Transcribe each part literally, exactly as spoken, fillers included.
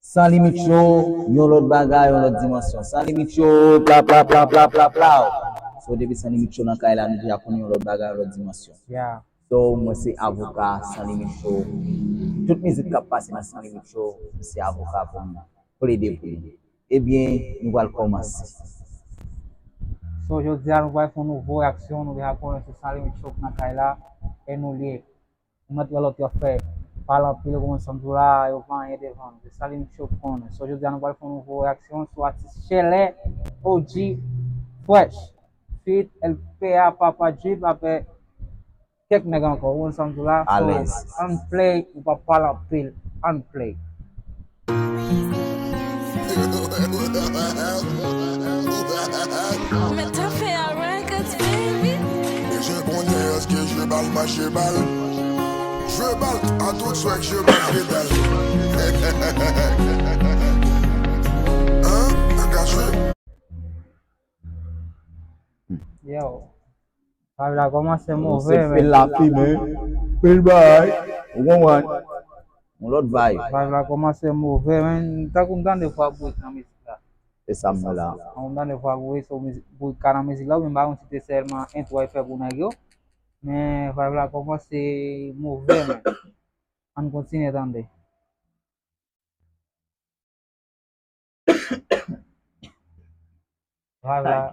San Limit Show, yon lòt bagay, yon lòt dimansyon. San Limit Show, pla, pla, pla, pla, pla, pla. So, depi San Limit Show nan kay la, nou deja konnen yon lòt bagay, yon lòt dimansyon. Yeah. So, mwen se avoka San Limit Show. Tout mizik k ap pase nan San Limit Show, mwen se avoka pou m plede pou li. Ebyen, nou pral kòmanse. So, jodi a, nou pral fè yon nouvo reaksyon, nou deja konnen se San Limit Show k nan kay la, e nou li ye. Nou mèt wè lòt yo ap fè pale anpil, ou konprann sa m di w la, yo pa anyen devan nou. Se San Limit Show k konnen. So, jodi a, nou pral fè yon nouvo reaksyon sou atis Chèlè O G Fresh, feat L P A, Papa Drip, avèk kèk nèg ankò, ou konn sa m di w la. So, Alèz. Ann play, ou p ap pale anpil. Ann play. Mèt afè a records, baby. Et je connais ce que je balle, moi je balle. Je balle à tout souhait que je balle pédale. Hein? Engagé? Yo. Vibe la kòmanse Se move, men. Pil la fimen, pil bay, ou konprann? Yon lòt vibe. Vibe la kòmanse move, men. Tankou m tande vwa bourik nan mizik la. Se sa m wè la. Tankou m tande vwa bourik, so mizik, bourik ka nan mizik la, oubyen m pa konn si te sèlman entwo y fè pou nèg yo. Men vibe la kòmanse move, men. Ann kontinye tande. Vibe la.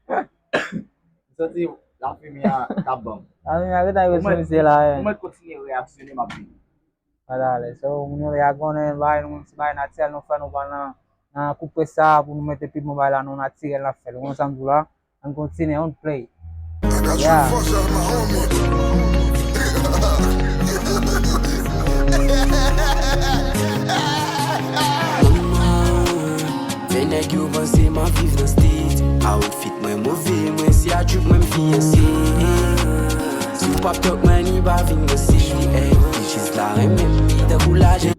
M santi lafimen an t ap ban m. Lafimen an gentan rive sou misye la, Ou eh. mèt kontinye reaksyone, m ap vini. Ala, ale. So, moun yo deja konnen, bay nou, se bay natirèl nou fè, nou pran nan, nan koupe sa pou nou mete pil mobay la, nou natirèl n ap fè l. Ou konn sa m di w la? Ann kontinye, ann play. I got you Yeah. for sure, my homie. Fè nèg yo panse m ap viv nan state. Outfit mwen move, mwen se a trip mwen m fiyanse. Si w p ap talk money, pa vin danse. Ey, bitches la renmen m, li tankou lajan.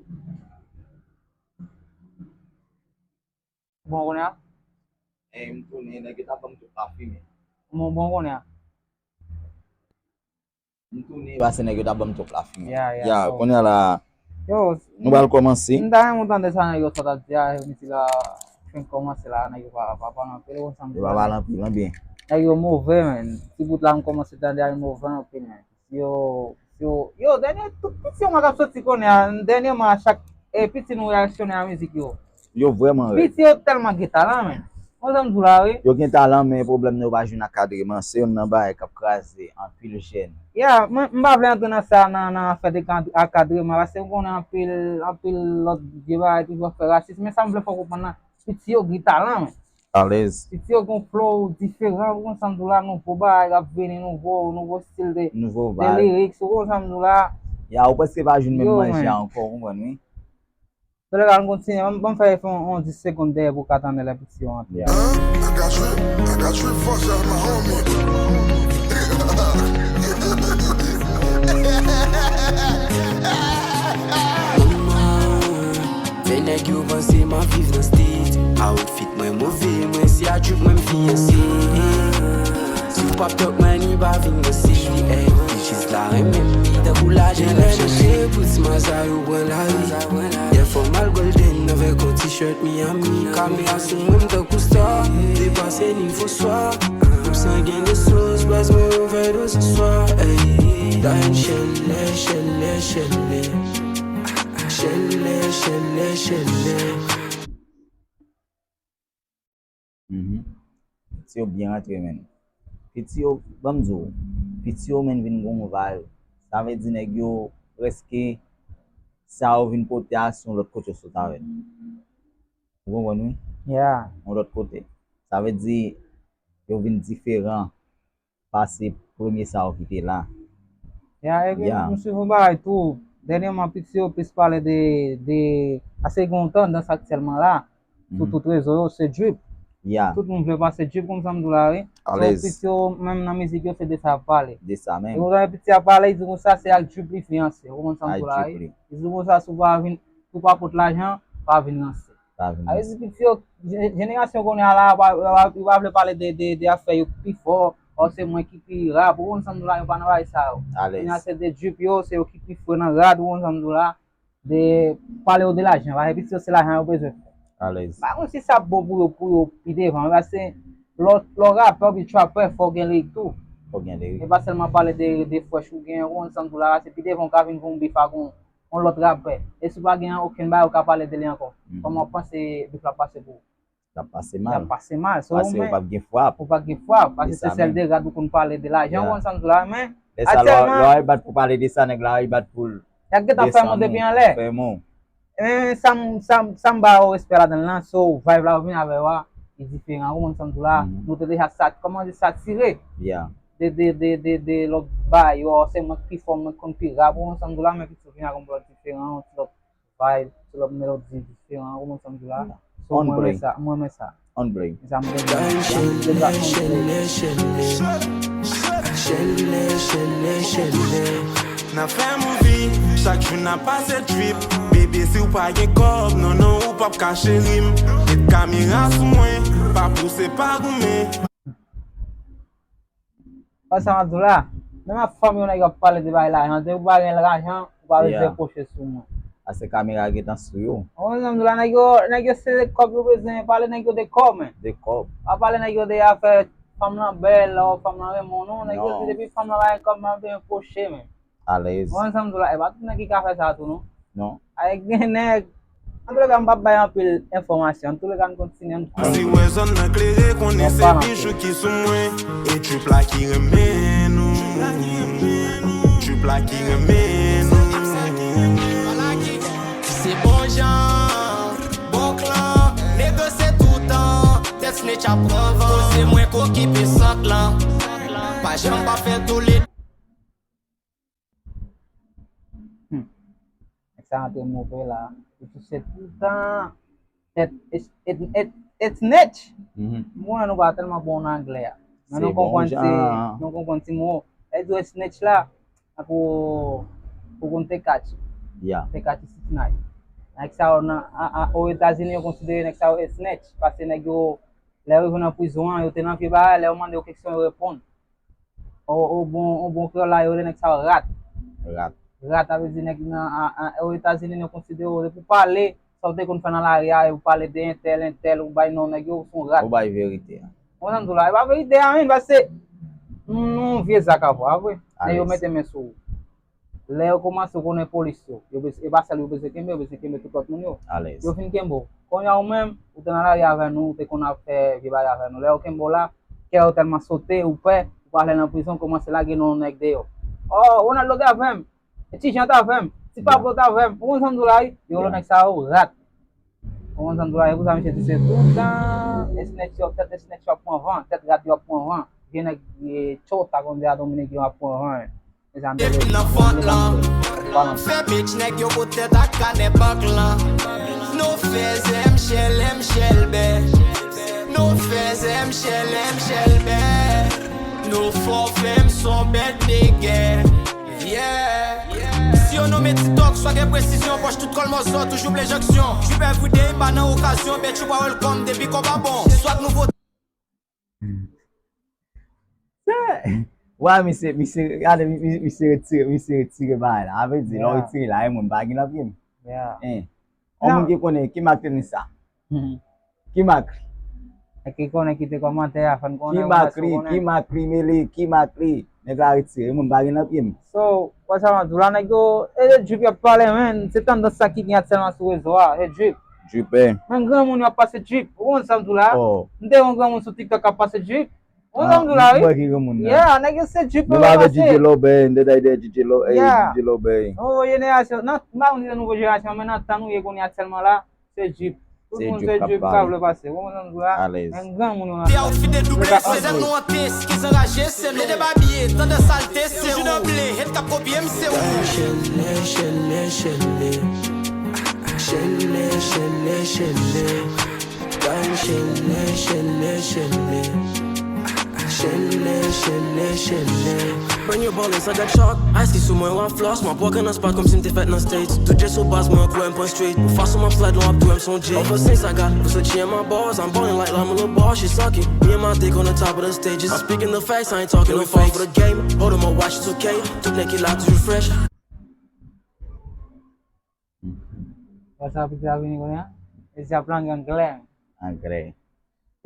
Bon, kounye a? Ey, m tounen, nèg yo t ap ban m tout lafimen. Bon, bon, kounye a? M tounen, pase nèg yo t ap ban m tout lafimen. Ya, ya, Ya, so- kounye a la, Yo, nou pral kòmanse. M ta renmen tande sa nèg yo sot ap di a, yo miti la, fenk kòmanse la, nèg yo pa, pa pale anpil, ou konn sa m di Yo pa la. pale anpil, non, byen. Nèg yo move, men. Ti bout la m kòmanse tande a, yo move anpil, men. Yo, yo, yo, dènye, tout piti yo mwen k ap soti kounye a, dènyèman a chak, e piti nou reaksyone a mizik yo. Yo vrèman rèd. Piti yo tèlman gen talan, men. Ou konn sa m di w la, wi. Yo gen talan, men pwoblèm nan yo pa jwenn akadreman. Se youn nan bagay k ap kraze anpil jèn. Ya, mwen, m pa vle antre nan sa, nan, nan afè de kad-, akadreman, paske m konnen anpil, anpil lòt vye bagay toujou ap fè rasis, men sa m vle fè w konprann la, piti yo gen talan, men. Alèz. Piti yo gen flow diferan, ou konn sa m di w la, nouvo bagay k ap vini, nouvo, nouvo stil de, Nouvo de vibe. Lyrics, ou konn sa m di w la. Ya, ou prèske pa jwenn menm Yo, manje man. A ankò, ou konprann, wi. Tande la, ann kontinye, ban m fè yon, yon dis segonn dèyè pou w ka tande lè piti yo antre. Ya. I got you, I got you for sure, my homie. Fè nèg yo panse m ap viv nan state. Outfit mwen move, mwen se a trip mwen m fiyanse. Si w p ap talk money, pa vin danse. Ey, bitches la renmen m, li tankou lajan n ap chache. Pou ti maza yo pran lari. Yè fò m al Golden avèk yon t-shirt Miami. Kamera sou mwen m tankou star. Depase nivo swa. M sangen de sos, baz mwen yo fè do se swa. Ey, Diane Chèlè, Chèlè, Chèlè. Chèlè, Chèlè, Chèlè. Mhm. Piti yo byen rantre, men. Piti yo, ban m di w, piti yo, men, vin gon vibe. Sa vle di nèg yo prèske sa yo vin pote a se yon lòt kote yo sot avè l. Ou konprann, wi? Ya. Yon lòt kote. Sa vle di yo vin diferan pase premye sa yo ki te la. Ya, e Ya. m swiv yon bagay tou. Dènyèman, piti yo plis pale de, de, paske gen yon tandans aktyèlman la, sou Mhm. tout rezo yo, se drip. Ya, Tout moun vle pase drip, konn sa m di w la, wi. So, Alèz. piti yo, menm nan mizik yo, se de sa y ap pale. De sa E menm. ou tande piti a pale, li di konsa, se ak drip li fiyanse, ou konn sa m Ay, di w la, drip wi. li. Li di konsa, si w pa vin, si w pa pot lajan, pa vin lanse. Pa vin A, lanse. li di piti yo, je-, jenerasyon kounye a la, pa, pa, yo pa vle pale de, de, de afè yo ki pi fò, ò se mwen ki pi rap, ou konn sa m di w la, yo pa nan bagay sa yo. Alèz. Kounye a se de drip yo, se yo ki pi fre nan rad, ou konn sa m di w la. de pale yo de lajan, paske pitit yo se lajan yo bezwen fè. Alèz. Pa konn si sa bon pou yo, pou yo pi devan, men paske lè w, lè w rapè oubyen trapè, fò w gen lirik tou. Fò w gen lirik. E pa sèlman pale de, de fresh ou gen, ou konn sa m di w la, se pi devan w ka vin fè yon bif ak yon, yon lòt rapè. E si w pa gen okenn bagay ou ka pale de li ankò. Mhm. Kòman w panse bif la ap pase pou ou? L ap pase mal. L ap pase mal. So, paske ou p ap gen frap. Ou p ap gen frap. Paske se sèl de rad ou konn pale de lajan, ou konn sa m di w la, men lè sa, lè w al bat pou pale de sa, nèg la al bat pou l desann ou, fèmen w. Men sa m, sa m, sa m ba yo respè ladan l lan, so vibe la yo vin avè yo a, li diferan, ou konn sa m di w la, nou te deja sat-, kòman di, satire de, de, de, de, de lòt bagay yo, se mwen k pi fò, mwen k konn pi rap, ou konn sa m di w la, men pitit vin ak yon lòt diferan, yon ti lòt vibe, se lòt melodi diferan, ou konn sa m di w la. So, mwen renmen sa, mwen renmen sa. On play. Sa m renmen. Nan fè mouvi, chak jou n ap pase trip. Bebe, si w pa gen kòb, non, non, ou p ap ka cheri m. Met kamera sou mwen, pa pouse, pa goumen. Wè sa m ap di w la? Menm ak fanmi w, nèg yo ap pale de bagay lajan. Depi w pa gen lajan, ou pa bezwen pwoche sou mwen. Paske kamera gentan sou yo. Ou konn sa m di w la, nèg yo, nèg yo se kòb yo bezwen, pale nèg yo de kòb, men. De kòb. Pa pale nèg yo de afè fanm lan bèl, o, fanm lan renmen w, non. Nèg yo di depi fanm lan pa gen kòb, m pa bezwen pwoche, men. Alèz. Ou konn sa m di w la, e pa tout nèg ki ka fè sa tou, non. Non. Avèk gen nèg. Antouleka, m p ap bay anpil enfòmasyon. Antouleka, n kontinye, n kontinye. Si w wè zòn nan klere, konnen se Bijou ki sou mwen. E trip la ki renmen nou. Trip la ki renmen nou. Se bon jan, bon klan, negosye toutan. Tèt snitch ap pran van. Koze mwen k okipe sant lan. Pa janm pa fè tou li. Hmm. Nèg sa antre move la. Li touche toutan. Tèt, et, et, et, et snitch. Mhm. M konnen nou pa tèlman bon nan anglè a. Men nou konprann ti, nou konprann ti mo. Lè yo di w snitch la, tankou ou konn te catch. Yeah. Te catch six nine. Nèg sa yo nan, a, a, o Etazini yo konsidere nèg sa yo e snitch. Paske nèg yo, lè yo rive nan prizon an, yo te nan vye bagay, lè yo mande yo kesyon, yo reponn. O, o bon, o bon kreyòl la, yo rele nèg sa yo rat. Rat. Rat, sa vle di nèg nan, a, a, o Etazini, yo konsidere w, depi w pale, sa w te konn fè nan lari a, e w pale de entèl, entèl, ou bay non nèg yo, ou se yon rat. Ou bay verite a. Ou konprann sa m di w la? E pa verite a, men, paske nou, nou vye zak avè w, a vre. Nèg yo mete men sou ou. Lè yo kòmanse, ou konnen polis yo. Yo bez-, e pa sèl yo bezwen kenbe, yo bezwen kenbe tout lòt moun yo. Alèz. Yo fin kenbe w. Kounye a ou menm, ou te nan lari avè nou, ou te konn ap fè vye bagay avè nou. Lè yo kenbe w la, kè w tèlman sote, ou pè, ou prale nan prizon, kòmanse lage non nèg deyò. O, Ronaldo t avè m. Ti Jan t avè m. Ti Pablo t avè m. Ou konn sa m di w la, wi? Yo rele nèg sa yo rat. Ou konn sa m di w la, e pou sa misye di se toutan, e snitch yo, tèt e snitch yo ap pran van, tèt rat yo ap pran van. Gen nèg, e, chota, konn di a Dominik yo ap pran van. Depi nan vant lan. Fè bitch nèg yo bout tèt ak kanè bank lan. Nou fè zè m chèlè m chèlbè. Nou fè zè m chèlè m chèlbè. Nou fò fè m son bèt de gè. Yeah. Si yo nonmen TikTok, swa gen presizyon, pòch tout kòl mòso, toujou vle janksyon. Trip everyday, pa nan okazyon, bet you pa welcome, depi kòb a bon. Swat nouvo. Wa, misye, misye, gade, mi-, mi-, misye retire, misye retire bagay la. A vle di, lè w retire la, e moun pa gen nan pye m. Yeah. Yon moun ki konnen, ki mak tenis sa? Ki mak li? Nèg ki konnen kite kòmantè a, fè n konnen. Ki mak li, ki mak li, mele, ki mak li? Nèg la retire, moun pa gen nan pye m. So, wè sa m ap di w la, nèg yo, e de drip y ap pale, men, se tandans sa ki gen aktyèlman sou rezo a, e drip. Drip, eh. Men granmoun yo ap pase drip, ou konn sa m di w la? M te wè yon granmoun sou TikTok k ap pase drip. Ou konn sa m di w la, wi? Mwen ki granmoun nan. Yeah, nèg yo se drip yo pase. Nou pa avèk D J Lobey, m te dèyè D J Lo-, eh, D J Lobey. Nouvo jenerasyon, nan, m pa konn si se nouvo jenerasyon, men nan tan nou ye kounye a aktyèlman la, se drip. Tout moun se drip k ap vle pase. Ou konprann sa m di w la? Alèz. Men granmoun yo nan. Te outfit de double, se zèl nou an test, ki anraje, se nou. Te debabiye, tandans al teste ou. Toujou nan ble, hate k ap kopye m, se ou. Chèlè, chèlè, chèlè. Chèlè, chèlè, chèlè. Bal chèlè, chèlè, chèlè. Chèlè, chèlè, chèlè. Brand new ballin' sans gad chòk. Ice ki sou mwen, w ap floss. M ap walk in a spot kòmsi m te fèt nan States. Tout je sou baz mwen, kwè m pran street. Ou fason m ap slide, lè w ap twè m sonje. Ever since I got Versace in my balls, I'm ballin' like LaMelo Ball, she suckin'. Me and my dick on the top of the stages. I'm speaking the facts, I ain't talking no fake. For the game, holding my watch two K. Tout nèg ki la toujou fresh. Konsa piti a vini kounye a. E se ap lang anglè. Anglè.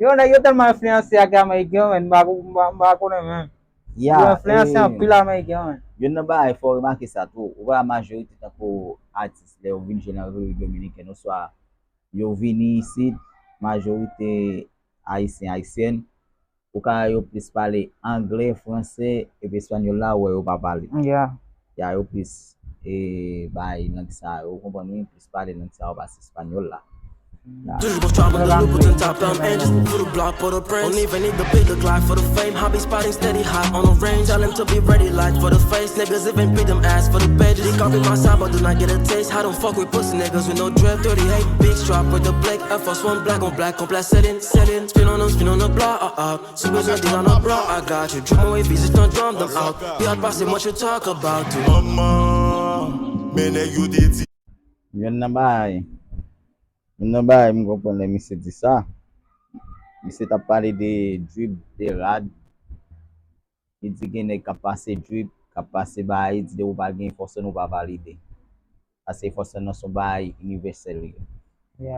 Yo, nèg yo tèlman enfliyanse ak Ameriken yo, men, m pa, m pa, m pa konnen menm. Yo enfliyanse anpil Ameriken yo, men. Youn nan bagay, fò w remake sa tou. Ou wè majorite tankou atis, lè yo vin jwe nan Repiblik Dominikèn, oswa yo vini isit, majorite Ayisyen, Ayisyèn, ou ka wè yo plis pale anglè, franse, epi espanyòl la, ou wè yo pa pale. Ya, yo plis, e, bay lang sa yo, ou konprann wi, plis pale lang sa yo pase espanyòl la. Toujou gon trouble, the Louboutin top down and just move to the block for the prince. Don't even need the big look like for the fame. Hobby spotting steady hot on the range. Tell him to be ready like for the face. Niggas even beat them ass for the pages. He copy my style, but do not get a taste. I don't fuck with pussy niggas with no drip. Thirty-eight big strap with the black Air Force One black on black. Complete setting, setting. Spin on them, spin on the block, uh, uh. Si bezwen di la nan bra, I got you. Drummer e vizit nan drum them out. Yard pase, what you talk about? Manman, men nèg yo te di. Youn nan bagay, youn nan bagay m konprann lè misye di sa. Misye t ap pale de drip, de rad. Li di gen nèg k ap pase drip, k ap pase bagay, li di depi w pa gen Air Force One ou pa valide. Paske Air Force One nan se yon bagay inivèsèl li ye.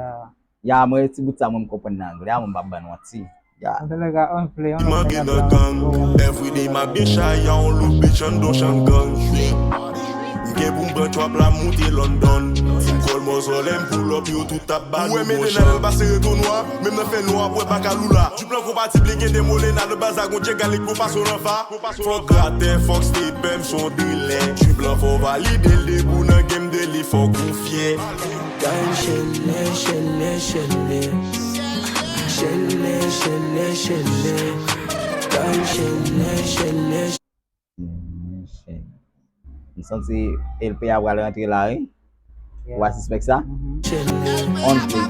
Ya, mwen, ti bout sa mwen m konprann nan anglè a, mwen m p ap ban nou manti. Ya. Antouleka, anfle, anfle. Everyday m ap gen chay a yon low bitch anndan yon chanm gang. M gen pou m pran trap la moute London. Ti m kòl mòzòlè m pull up yo tout ap ba nou bon chan. Ou wè mele nan lè l pase reto nwa, menm nan fè nwa ap wè baka Lula. Djip lan konpatib li gen de mole nan le baza gon djeg alek pou pase w nan fa. Fòk gratè, fòk stepè, m se yon dilè. Djip lan fò w valide l depi w nan game de li fòk ou fyè. Kay chèlè, chèlè, chèlè. Chèlè, chèlè, chèlè. Kay chèlè, chèlè. M santi L P a pral rantre la, wi. Ou pa sispèk sa? On play.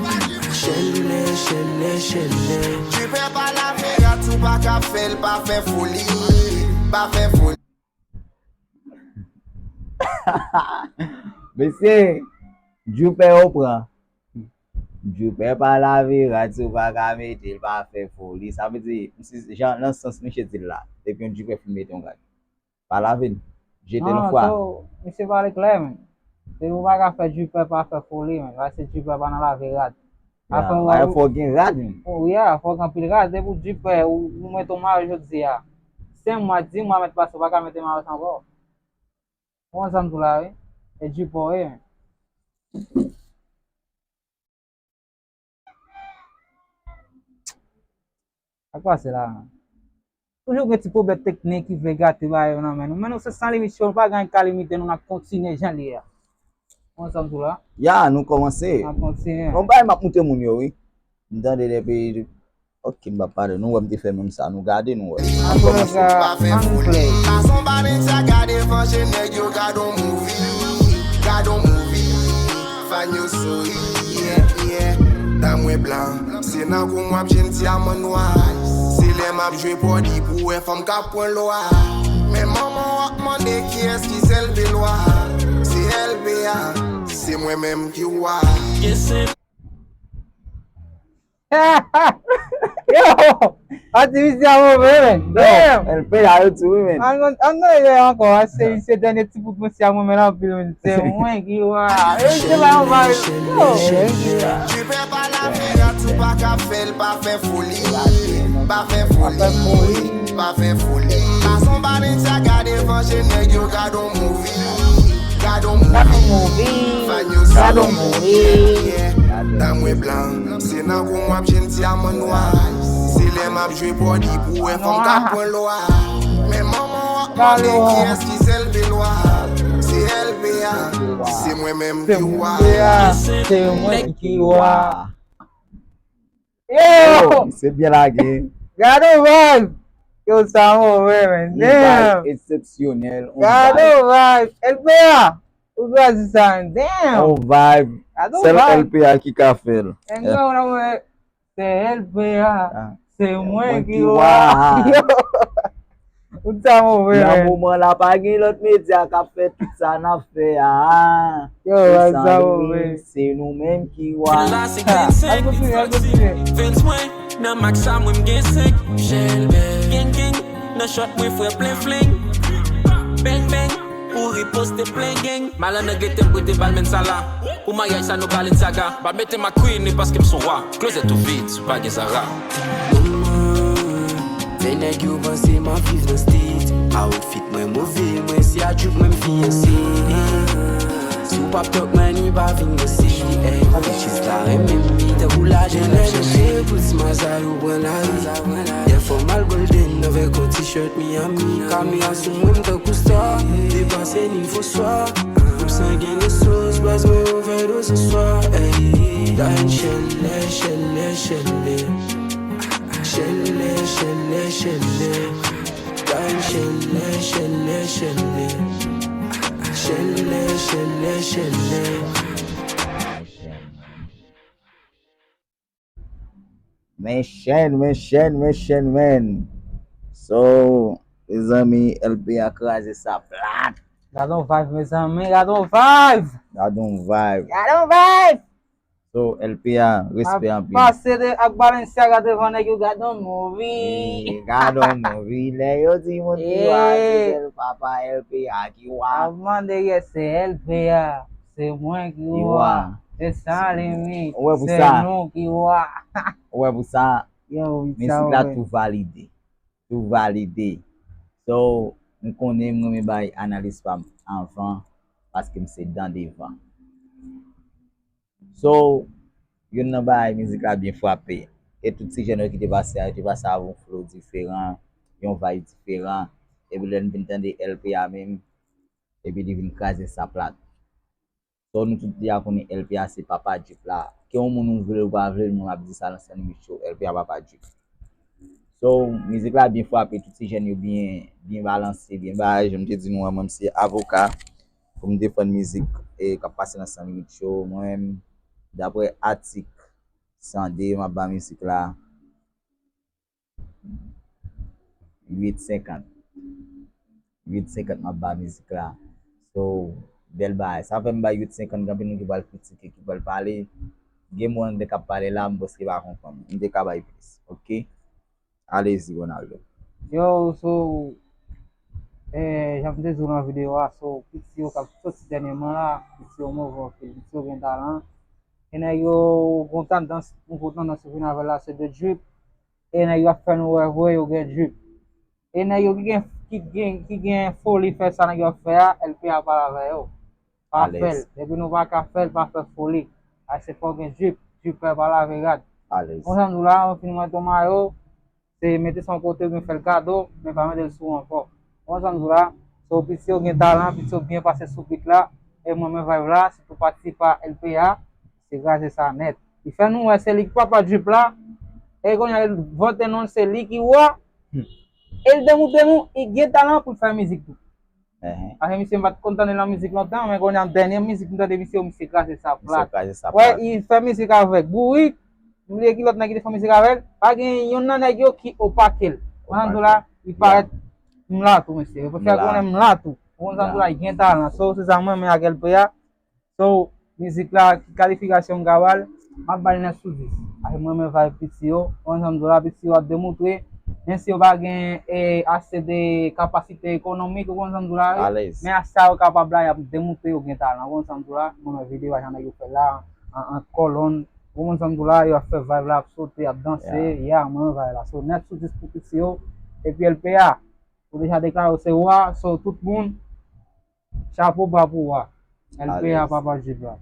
Chèlè, chèlè, chèlè. Djipè pa lave rad, si w pa ka fè l, pa fè foli. Pa fè foli. Mesye, Djipè ou pran. Djipè pa lave rad, si w pa ka mete l, pa fè foli. Sa vle di, jan, nan sans misye di l la, depi yon djipè fin mete yon rad, pa lave l. Jete l yon fwa. Non, so, misye pale klè, men. Depi w pa ka fè djipè, pa fè foli, men. Paske djipè pa nan lave rad. Ya, afè w, fò w gen rad, men. Oh, ya, fò w gen anpil rad. Depi w djipè, ou, ou mete yon mayo jodi a. Senk mwa, dis mwa mèt pase, ou pa ka mete mayo sa ankò. Ou konprann sa m di w la, wi. E djipè w ye, men. Sa k pase la, man? Toujou gen ti pwoblèm teknik ki vle gate bagay yo nan men nou. Men nou se San Limit Show, nou pa gen anyen k ka limite nou, n ap kontinye jan l ye a. Ou konn sa m di w la? Ya, nou kòmanse. N ap kontinye. Yon bagay m ap montre moun yo, wi. M tande depi, ok, m p ap pale. Nou wè m te fè menm sa, nou gade, nou wè. N ap kòmanse. Pa fè foli. Fason Vanessa gade vanje nèg yo, gade yon movie. Gade yon movie. Fan yo souri, yeah, yeah. Dan mwen blan, se nan kou m w ap jwenn dyaman nwa. Se lè m ap jwe pòdi pou w wè fanm k ap pran lwa. Men manman w ap mande kiyès ki sèl pe lwa. Se L P a, se mwen menm ki wa. Yo! Ativite a move, men. Damn! L P a yo tou, wi, men. An, an, an, non, yo ankò, a se, se dènye ti bout mesye a mwen, men anpil, men. Se mwen ki wa. E se pa yon bagay. Yo! Djipè pa lave rad, si w pa ka fè l, pa fè foli. Pa fè foli. Pa fè foli. Fason Vanessa gade vanje nèg yo, gade yon movie. Gade yon movie. Fan yo souri. Gade yon movie. Yeah. Dan mwen blan, se nan kou m w ap jwenn dyaman nwa. Se lè m ap jwe pòdi pou w wè fanm k ap pran lwa. Men manman w ap mande kiyès ki sèl pe lwa. Se L P a, se mwen menm ki wa. Se mwen ki wa. Yo! Yo, misye byen lage. Gade yon vibe! Yo, sa move, men. Yon vibe eksepsyonèl, yon vibe. Gade yon vibe! L P a! Ou chwazi sa, men. Damn! Yon vibe. Gade yon vibe! Sèl L P a ki ka fè l. Engra, ou la wè, se L P a. Se mwen ki wa. Yo! Ou ta move, men. Nan moman la, pa gen lòt medya k ap fè tout sa n ap fè a. Yo, sa move. Se nou menm ki wa. Al kontinye, al kontinye. Fans mwen, nan max sa mwen m gen senk. Gang, gang, nan shot mwen frè plen fling. Bang, bang, Ou riposte plen gang. Malandran gete m prete bal menn sa la. Pou maryaj sa nou Balenciaga. Pa mete m ak Queen paske m son wa. Klozèt ou vid si w pa gen Zara. Fè nèg yo panse m ap viv nan street. Outfit mwen move, mwen se a drip mwen m fiyanse. Si w p ap talk money, pa vin danse. Ey, bitches la renmen m, tankou lajan nan chèche. Pou ti maza yo pran lari. Dèfwa m al Golden avèk yon t-shirt Miami. Kamera sou mwen, m tankou star. Depanse nivo swa. Pou m sangen de sos, baz mwen ouvè do se swa. Ey, da yon chèlè, chèlè, chèlè. Chèlè, chèlè, chèlè. Kay chèlè, chèlè, chèlè. Chèlè, chèlè, chèlè. Men chèn, men chèn, men chèn, men. So, mezanmi, L P a kraze sa plat. Gad on vibe, mezanmi, gad on vibe. Gad on vibe. Gad on vibe. So, L P a, respè anpil. Pase de, ak Balenciaga devan nèg yo, gad on movie. Gad on movie. Lè yo di moun ki wa, se sèl papa L P a ki wa. Ap mande, yes, se L P a. Se mwen ki wa. Se san limit. Se nou ki wa. Ou wè pou sa, mizik la tou valide. Tou valide. So, m konnen m renmen bay analiz pa m anvan, paske m se dan devan. So, youn nan bagay mizik la byen frape. E tout ti jèn yo ki te pase a, yo te pase avè yon flow diferan, yon vibe diferan. Epi lè n vin tande L P a menm, epi li vin kraze sa plat. So, nou tout deja konnen L P a se papa drip la. Ke yon moun ou vle ou pa vle, moun ap di sa nan San Limit Show, L P a papa drip. So, mizik la byen frape, tout ti jèn yo byen, byen balanse, byen bagay. Jan m te di nou an, mwen m se avoka pou m defann mizik e k ap pase nan San Limit Show. Mwen menm, daprè atik san de, m ap ba mizik la uit senkant. Uit senkant m ap ba mizik la. So, bèl bagay. Sa fè m bay uit senkant, gen anpil moun ki pral kritike, ki pral pale. Gen moun k ap pale la, m prèske pa konprann. M te ka bay plis. Oke? Alezi, Ronaldo. Yo, so, eh, jan m te di w nan videyo a, so, piti yo k ap soti dènyèman la, piti yo move anpil, piti yo gen talan. E nèg yo gon tandans, nouvo tandans yo vin avè l la, se de drip. E nèg yo ap fè nou wè vre yo gen drip. E nèg yo ki gen, ki gen, ki gen foli fè sa nèg yo ap fè a, L P a pale avè yo. Pa fè l. Depi nou pa ka fè l, pa fè foli. Paske fò w gen drip, drip fè pale avè rad. Alèz. Konsa m di w la, ou fin mete yon mayo, se mete sa yon kote oubyen fè l kado, men pa mete l sou ou ankò. Konsa m di w la, so piti yo gen talan, piti yo byen pase sou beat la, e mwen men vibe la, sitou pati pa L P a, se kraze sa nèt. Li fè nou wè se li ki papa drip la, e kounye a li vante non l se li ki wa, e l demoutre nou li gen talan pou l fè mizik tou. Paske misye m pa t konn tande l nan mizik lontan, men kounye a dènye mizik m tande misye, misye kraze sa plat. Wè, li fè mizik avèk Bourik, m bliye ki lòt nèg ki te fè mizik avè l, pa gen youn nan nèg yo ki opake l. Konsa m di w la, li parèt m la tou, mesye. Yo fè konnen m la tou. Konsa m di w la, li gen talan. So, se sa mwen menm ak L P a. So, mizik la, ki kalifikasyon m ka ba l? M ap ba l nèf sou dis. Paske mwen renmen vibe piti yo. Konsa m di w la, piti yo ap demoutre. Menm si yo pa gen, eh, ase de kapasite ekonomik, ou konn sa m di w la, wi. Men a sa yo kapab la, y ap demoutre yo gen talan. Ou konn sa m di w la, mwen wè videyo a jan nèg yo fè la, an, an kòlòn. Ou konn sa m di w la, yo ap fè vibe la, ap sote, ap danse. Ya, mwen wè vibe la. So, nèf sou dis pou piti yo. Epi L P a, ou deja deklare w se wa, so tout moun, chapo ba pou wa. L P a papa drip la.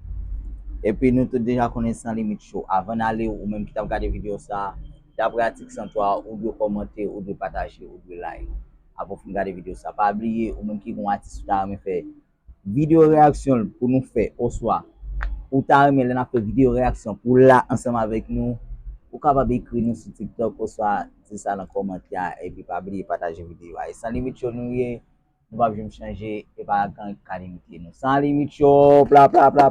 Epi nou tout deja konnen San Limit Show. Avan n ale, ou menm ki t ap gade videyo sa, daprè atik san twa, ou dwe kòmante, ou dwe pataje, ou dwe like. Apre w fin gade videyo sa, pa bliye, ou menm ki gen yon atis ou ta renmen fè videyo reyaksyon l pou nou fè, oswa ou ta renmen lè n ap fè videyo reyaksyon pou w la ansanm avèk nou, ou kapab ekri nou sou TikTok oswa di sa nan kòmantè a, epi pa bliye pataje videyo a. E San Limit Show nou ye, nou p ap janm chanje, e pa gang ki ka limite nou. San Limit Show, pla, pla, pla.